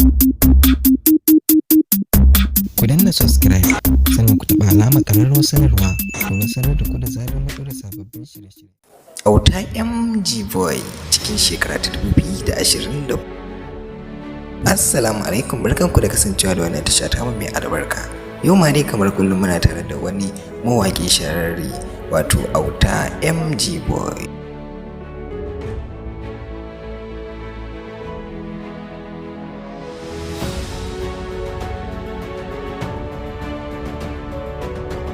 Ku danna subscribe sannan ku taɓa alamar ƙararrawar sanarwa domin sanar da ku da zarar mun ɗora sababbin shirye-shirye. Auta MG Boy cikin shekara ta 2020. Assalamu alaikum, barkanku da kasancewa da wannan tasha ta mai albarka. Yau ma dai kamar kullum muna tare da wani mawaƙi shahararre, wato Auta MG Boy.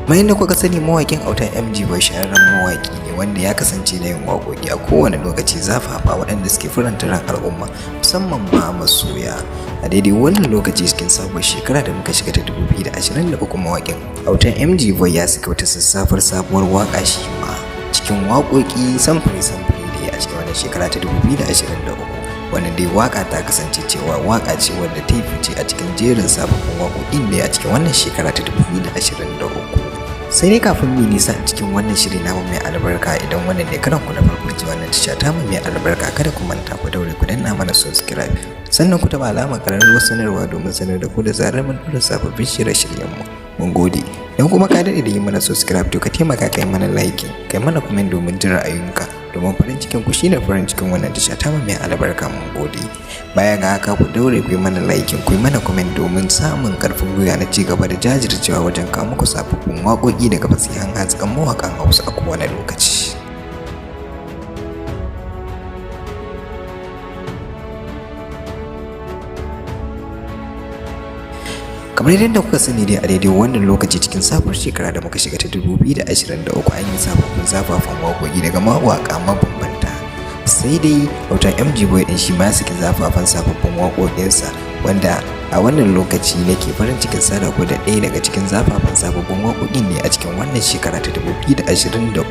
Kamar yadda kuka sani, mawaƙin Auta MG Boy shahararren mawaƙi ne wanda ya kasance da yin waƙoƙi a kowane lokaci zafafa waɗanda suke faranta ran al'umma, musamman ma masoya. A daidai wannan lokaci cikin sabuwar shekara da muka shiga ta 2023, mawaƙin Auta MG Boy ya saka wata sassafar sabuwar waƙa shi ma cikin waƙoƙi samfuri-samfuri da ya a cikin wannan shekara ta 2023. Wannan dai waka ta kasance cewa waka ce wadda ta yi fice a cikin jerin sababbin waƙoƙin da ya a cikin wannan shekara ta 2023. Sai dai kafin mu nisa a cikin wannan shiri namu mai albarka, idan wannan ne karan ku na farko ji wannan tasha ta mu mai albarka, kada ku manta ku daure ku danna mana subscribe, sannan ku taɓa alamar ƙararrawar sanarwa domin sanar da ku da zarar mun ɗora sababbin shirye-shiryen mu. Mun gode. Don kuma ka daɗe da yi mana subscribe, to ka taimaka ka yi mana liking, ka yi mana comment domin jin ra'ayinka, domin farin cikin ku shine farin cikin wannan tasha ta mu mai albarka. Mun gode. Baya ga haka, ku daure ku yi mana liking, ku yi mana comment domin samun karfin gwiwa na ci gaba da jajircewa wajen kawo muku sababbin waƙoƙi daga fasihan hazikan mawaƙan Hausa a kowane lokaci. Kamar yadda kuka sani dai, a daidai wannan lokaci cikin sabuwar shekara da muka shiga ta 2023, an yi sababbin zafafan waƙoƙi daga mawaƙa mabambanta. Sai dai Autan MG Boy din shi ma saki zafafan sababbin waƙoƙinsa, wanda a wannan lokaci nake farin cikin sada ku da ɗaya daga cikin zafafan sababbin waƙoƙin ne a cikin wannan shekara ta 2023.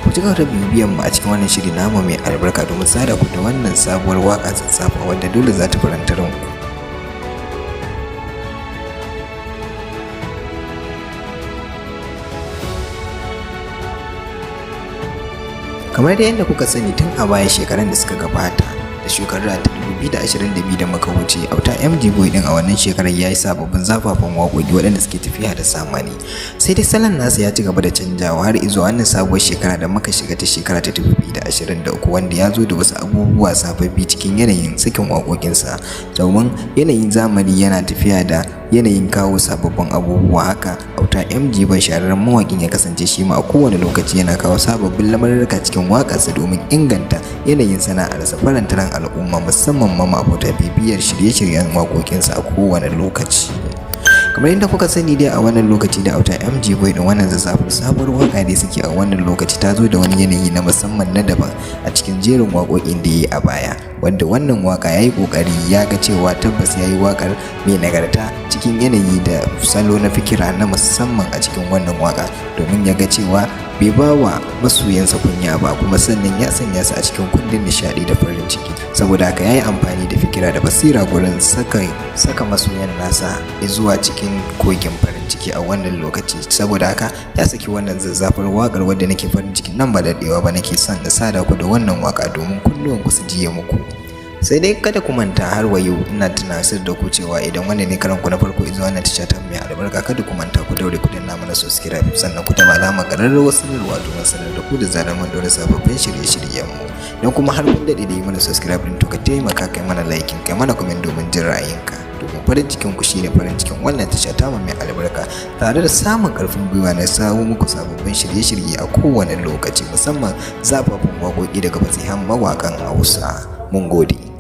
Ku ci gaba da bibiyan mu a cikin wannan shiri namu mai albarka domin sada ku da wannan sabuwar waƙa zazzafa wadda dole za ta faranta ranku. Kamar da yadda kuka sani, tun a baya shekaran da suka gabata da shekarar ta 2022 da muka wuce, Auta MG Boy din a wannan shekarar ya yi sababbin zafafan waƙoƙi waɗanda suke tafiya da zamani. Sai dai salon nasa ya ci gaba da canjawa har izuwa wannan sabuwar shekara da muka shiga ta shekara ta 2023, wanda ya zo da wasu abubuwa sababbi cikin yanayin sakin waƙoƙinsa, domin yanayin zamani yana tafiya da yanayin kawo sababbin abubuwa. Haka Auta MG Boy shahararren mawaƙin ya kasance shi ma a kowane lokaci yana kawo sababbin lamarurruka cikin waƙarsa domin inganta yanayin sana'arsa, faranta ran al'umma, musamman ma ma'abota bibiyar shirye-shiryen waƙoƙinsa a kowane lokaci. Kamar yadda kuka sani dai, a wannan lokaci da Auta MG Boy din wannan zazzafin sabuwar waka da suke a wannan lokaci ta zo da wani yanayi na musamman na daban a cikin jerin waƙoƙin da ya yi a baya, wanda wannan waka ya yi ƙoƙari ya ga cewa tabbas ya yi waƙar mai nagarta cikin yanayi da salo na fikira na musamman a cikin wannan waka, domin ya ga cewa bai ba wa masoyansa kunya ba, kuma sannan ya sanya su a cikin kundin nishaɗi da farin ciki. Saboda haka ya yi amfani da fikira da basira gurin saka masoyan nasa zuwa cikin kogin farin ciki a wannan lokaci. Saboda haka ya saki wannan zazzafar waƙar wadda nake farin ciki nan ba daɗewa ba nake son na sada ku da wannan waƙa domin kunnuwan ku su jiye muku. Sai dai kada ku manta, har wa yau ina tunasar da ku cewa idan wannan ne karan ku na farko izuwa wannan tasha ta mai albarka, kada ku manta ku daure ku danna mana subscribe, sannan ku taɓa alamar ƙararrawar sanarwa domin sanar da ku da zarar mun ɗora sababbin shirye-shiryen mu. Don kuma har kun daɗe da yi mana subscribe ɗin, to ka taimaka kai mana liking, kai mana comment domin jin ra'ayinka, domin farin cikin ku shine farin cikin wannan tasha ta mai albarka, tare da samun ƙarfin gwiwa na samu muku sababbin shirye-shirye a kowane lokaci, musamman zafafan waƙoƙi daga fasihan mawaƙan Hausa. Mun gode.